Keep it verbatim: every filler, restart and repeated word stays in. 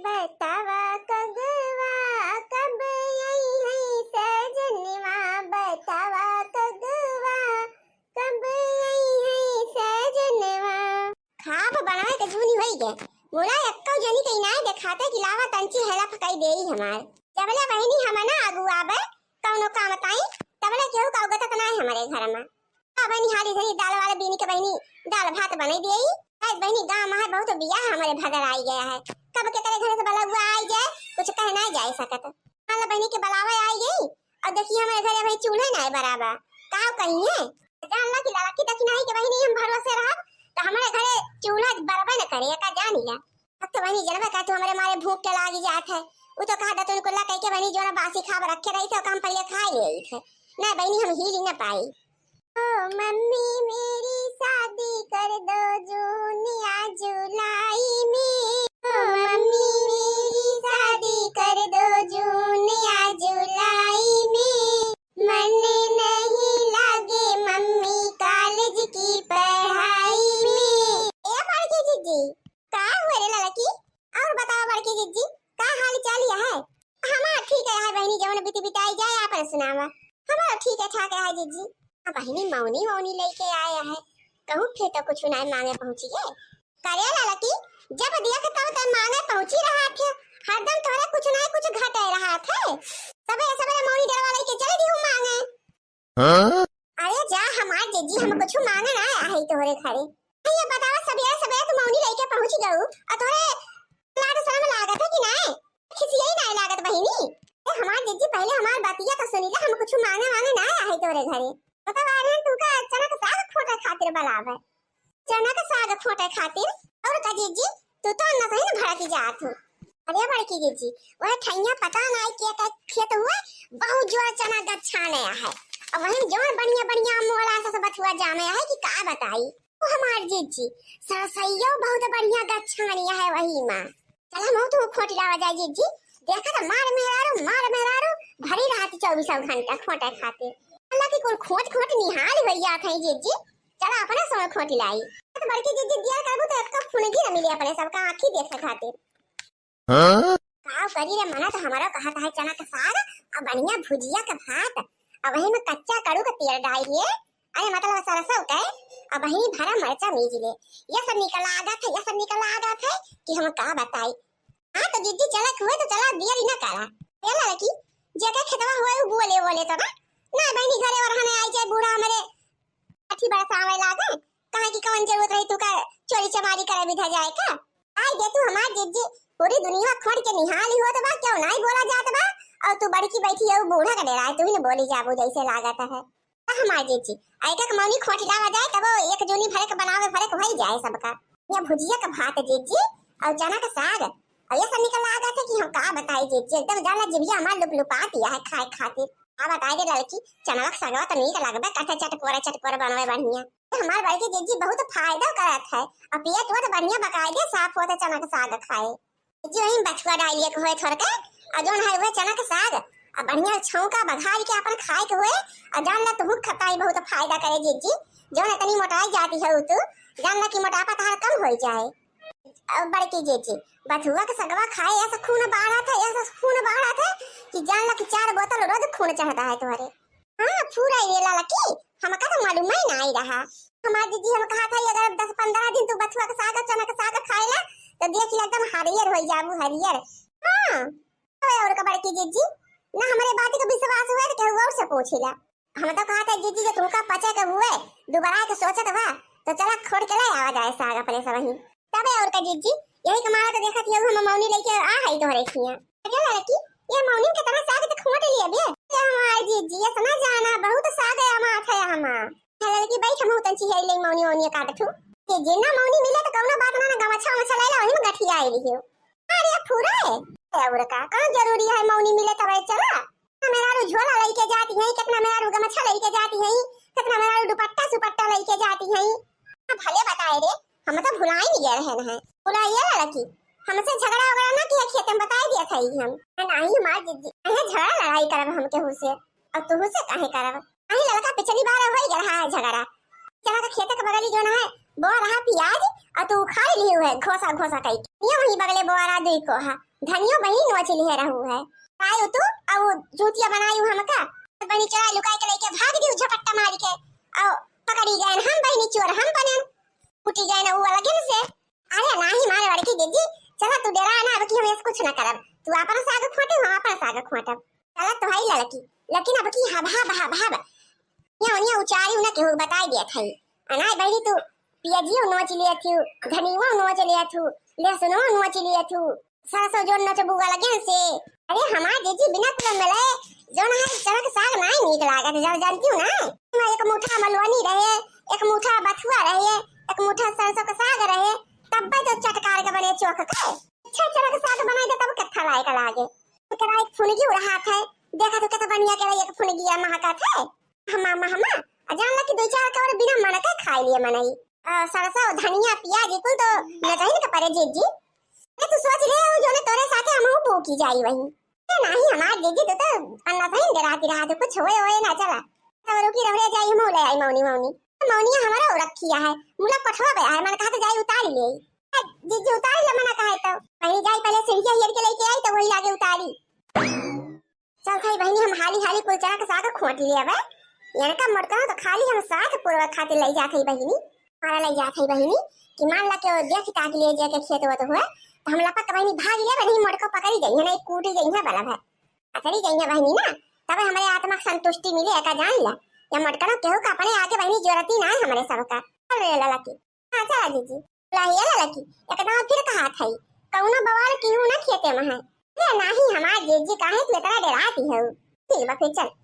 बतावा कगवा कब अइहैं सजनवा, बतावा कगवा कब अइहैं सजनवा। खाब बनाए के जूनी होई गे, मुला एक्को जनी के नाई देखाते कि लावा तंची हेला फकाई देई हमार। जबले बहिनी हम ना अगुआबे कौनो काम ताई, तबले केहू का उगतत नाई हमरे घर में। आ बहिनी, हाली घरी दाल वाल बीनी के बहिनी, दाल भात बनाई देई। आज बहिनी, गाँव में है बहुत बियाह हमरे भदर आई गया है, कब के करे घर से बलौआ आई जाए, कुछ कह ना जाए सकत। मान ला बहिनी के बलावे आई गई, और देखी हमरे घरे भाई चूल्हे ना है बराबर, का कहिए? जान ला कि लड़की दखिनाई के बहिनी हम भरोसे रहब, तो हमरे घरे चूल्हा बरबे न करे, का जानी ला। अब तो बहिनी जनबे का तू हमरे मारे भूख के लागी जात है, उ तो कहा दतुन कुल्ला कह के बहिनी जो ना बासी खाब रखे रही थे, ओका हम पहले खा ले थे। ना बहिनी, हम हिल ही ना पाई। ओ मम्मी मेरी शादी कर दो जून या जुलाई में, ओ मम्मी मेरी शादी कर दो जून या जुलाई में, मन नहीं लागे मम्मी कॉलेज की पढ़ाई में। ए बड़की जीजी, का हुआ रे लड़की? और बतावा बड़की जीजी, का हाल चाल है? हमार ठीक है, है बहिनी, जवन बीती बिताई जाए, आपन सुनावा। हमार ठीक है, ठाक है जीजी। अब बहिनी मौनी वौनी लेके आए है, कहूँ फिर तो कुछ ना मांगे पहुँची है। करे लड़की, जब देख तब तो मांगे पहुँची रहा थे, हरदम तोहरे कुछ ना कुछ घटे रहा थे। सबे सबे मौनी डरवा लेके चले दी हूँ मांगे। हाँ? अरे जा हमार जीजी, हम कुछ मांगे ना आए है तोहरे घरे। ये बतावा, सबेरे सबेरे तू मौनी लेके पहुँच गऊ और तोहरे लाड शर्म लागत है कि नाय? खिसियाई नाय लागत बहिनी? ए हमार जीजी, पहले हमार बतिया तो सुनी ले, हम कुछ मांगे मांगे ना आए है तोहरे घरे। बतावा रे, तू का चना के साग खोटे खातिर बलावे? चना के साग खोटे खातिर। और का जीजी, तू तो न सही न भड़की जात हो। अरे बड़की जीजी, वह ठैया पता नाई के का खेत हुए, बहुत जोर चना गच्छाने है। और वहीं जोर बढ़िया बढ़िया मोला से बथुआ जामे है कि का बताई। ओ हमार जीजी, सरसैयो बहुत बढ़िया गच्छानी है वही माँ। चला मऊ तू खोटी लावा जाए जीजी। देखा तो मार मेहरारू, मार मेहरारू, भरी रहती चौबीसों घंटा खोटे खातिर। अल्लाह की कुल खोट खोट निहाल हो जात है जीजी। चला अपने समय खोटी लाई। तो बड़की जीजी दिया करबू तो एक फुनगी न मिले अपने सबका आँखी देखे खातिर। हाँ? का करी रे, मना तो हमारा कहत है चना के साग, अब बढ़िया भुजिया के भात, अब वही में कच्चा कड़ू के तेल डाल लिए, अरे मतलब सरसों के, अब वही भरा मरचा मीज ले। ये सब निकल आगत है, ये सब निकल आगत है कि हम का बताई। हाँ तो जीजी चला हुए तो चला, देरी न करा। ये लड़की, जेकर खेतवा हुए वो बोले, बोले तो ना, ना बहिनी घरे और हमें आई जाए बूढ़ा हमारे अठी बरसावे लागे, कहाँ की कौन जरूरत रही तू का चोरी चमारी करे विधा जाए का? आई दे तू हमार जीजी, पूरी दुनिया खोट के निहाली होत बा, क्यों नाई बोला जात बा? और तू बड़की बैठी है, बूढ़ा का डेरा है, तू ही न बोली जाबू जैसे लागत है। आ हमार जीजी, आई का मौनी खोटी लावा जाए, तब एक जूनी भरे के बनावे भरे के होई जाए सबका। या भुजिया का भात जीजी, और चना का साग, और ये सब निकल लागत है कि हम का बताई जीजी, एकदम जाला जिभिया हमार लुप लुपात है खाए खातिर। अब बताई दे लड़की, चनवा के सागवा तो नीक लगबे करत है, चटकोरा चटकोरा बनवे बढ़िया। तो हमार बड़की जीजी बहुत फायदा करत है, और पेट वो तो बढ़िया बकायदे साफ होत है चना के साग खाए। जीजी वही बथुआ डालिए के होए थोड़ के, और जौन है वह चना के साग, और बढ़िया छौंका बघार के अपन खाए के होए, और जान ला तुहू खताई बहुत फायदा करे जीजी, जौन इतनी मोटाई जाती है तू, जान ला कि मोटापा तहार कम हो जाए। अब बड़की जीजी, बथुआ के सगवा खाए, ऐसा खून बाढ़त है, ऐसा खून बाढ़त है कि जान ला कि चार बोतल रोज खून चढ़ता है तुम्हारे। हाँ, पूरा ये लाला की, हमका तो मालूम ही नहीं रहा। हमार जीजी हम कहा था, अगर दस पन्द्रह दिन तू बथुआ के साग और चना के साग खाए ला, तो देख ला एकदम हरियर हो जाबू, हरियर। हाँ, अबे और का बड़की जीजी, ना हमारे बात का विश्वास हुआ तो केहू और से पूछ ला। हम तो कहा था जीजी, जो तुमका पचे के हुए, दोबारा के सोचत बा, तो चला खोट के ले आवा जाए साग अपने सब ही। तबे और का जीजी, यही कमावा तो देखत हियौ हम मौनी लेके आ हई तोहरे खिया। अरे लड़की, ये मौनी के तना साग तो खोट लिए बे। ये हमार जीजी, ये सना जाना बहुत साग है हमार, है हमार। है लड़की, बैठ, हम तंची है ले मौनी, मौनी काट थू। ये जे ना मौनी मिले तो कौनो बात ना, ना गमछा, गमछा ले ला, वही में गठिया आई रही हो। अरे फुरा है, ए और का, कौन जरूरी है मौनी मिले तबे चला? मेहरारू झोला लेके जाती हैं, कितना मेहरारू गमछा लेके जाती हैं, कितना मेहरारू दुपट्टा सुपट्टा लेके जाती हैं। अब भले बताए रे, हम तो भुलाई नहीं गए रहन हैं। भुलाइए लड़की, हमसे झगड़ा वगड़ा ना किया, खेत में बताए दिया था ही हम। नहीं हमार जीजी, अहे झगड़ा लड़ाई करब हम केहू से, और तुहू से काहे करब? अहे लड़का पिछली बार हो ही गया रहा है झगड़ा। चला तो खेत के बगली जो ना है, बोआ रहा प्याज, और तू उखाड़ ली हुए घोसा घोसा कई। ये वही बगले बोआ रहा दुई कोहा। धनियो बहिनी नोच लिहे रहू है। आयु तू, अब चूतिया बनायु हमका। बहिनी चोराई लुकाई के लेके भाग दियो झपट्टा मारी के। और पकड़ी गए हम बहिनी चोर हम बने। फूटी गए ना वो अलगे से। अरे नाही मारे बड़की दीदी, चला तू डेरा ना, अब की हम ऐसे कुछ ना करब। तू अपन साग खोटे, हम अपन साग खोटब। चला तो भाई लड़की, लेकिन अब की हब, हब, हब, हब। यहाँ उनिया उचारी उन्हें केहू बताई दिया था। अनाय बहिनी तू पियजियो नोच लिया थू, धनियो नोच लिया थू, लहसुनो नोच लिया थू, सरसों जोन नोच बुआ लगे से। अरे हमार जीजी बिना कुल मिले जोन है चरक साग नाई नीक लागत, जब जानती हूँ ना। मैं एक मुठा मलवनी रहे, एक मुठा बथुआ रहे, एक मुठा सरसों का साग रहे, तब तो चटकार के बने चोख के। अच्छा चरक साग बनाई दे तब कत्था लायक लागे। केरा एक फुनगी उड़ात है, देखा तो कितना बढ़िया केरा एक फुनगी है महकत है। हमा, हमा, हमा, आ जान ला कि दो चार कवर बिना मन के खाई लिए मनई। आ, सरसों, धनिया, प्याज, ई कुल तो न चाहिए के परे जीजी। ये तू सोच ले, उ जोने तोरे साथे हमहू भूखी जाई वही। ए, नाही, हमार जीजी, तू तो अन्ना सही डराती रहा, तू कुछ होए, होए ना चला। तब रुकी रह जाई, हमहू ले आई मौनी, मौनी। मौनिया हमारा हो रखी है, मुला पठवा बे है, मन कहा तो जाई उतारी ले। ए, जीजी उतारी ले, मना कहे तो। पहले जाई, पहले सिंधिया हेर के लेके आई, तो वही लागे उतारी। चल थाई बहिनी, हम हाली हाली कुल चरक साग खोट लिए बे। इनका मोटका तो खाली हम साथ पूर्वक खातिर ले जात हई बहिनी, हमारा ले जात हई बहिनी, कि मान ला के वो देख ताक लिए जाके खेत वत हुए, तो हम लपक के बहिनी भाग लिए बहिनी मोटको पकड़ी गई है ना, कूटी गई है बलब है, पकड़ी गई है बहिनी ना, तब हमारे आत्मा के संतुष्टि मिले, एका जान ला। या मोटका केहू का अपने आगे बहिनी जरूरत ही ना है हमारे सबका। चल रे ललकी। हाँ, चला जीजी। लाहिया ललकी, एकदम फिर कहा था, कौनो बवाल केहू ना खेते में है। ये नाही हमार जीजी, काहे तू इतना डराती हो? ठीक बा, फिर चल।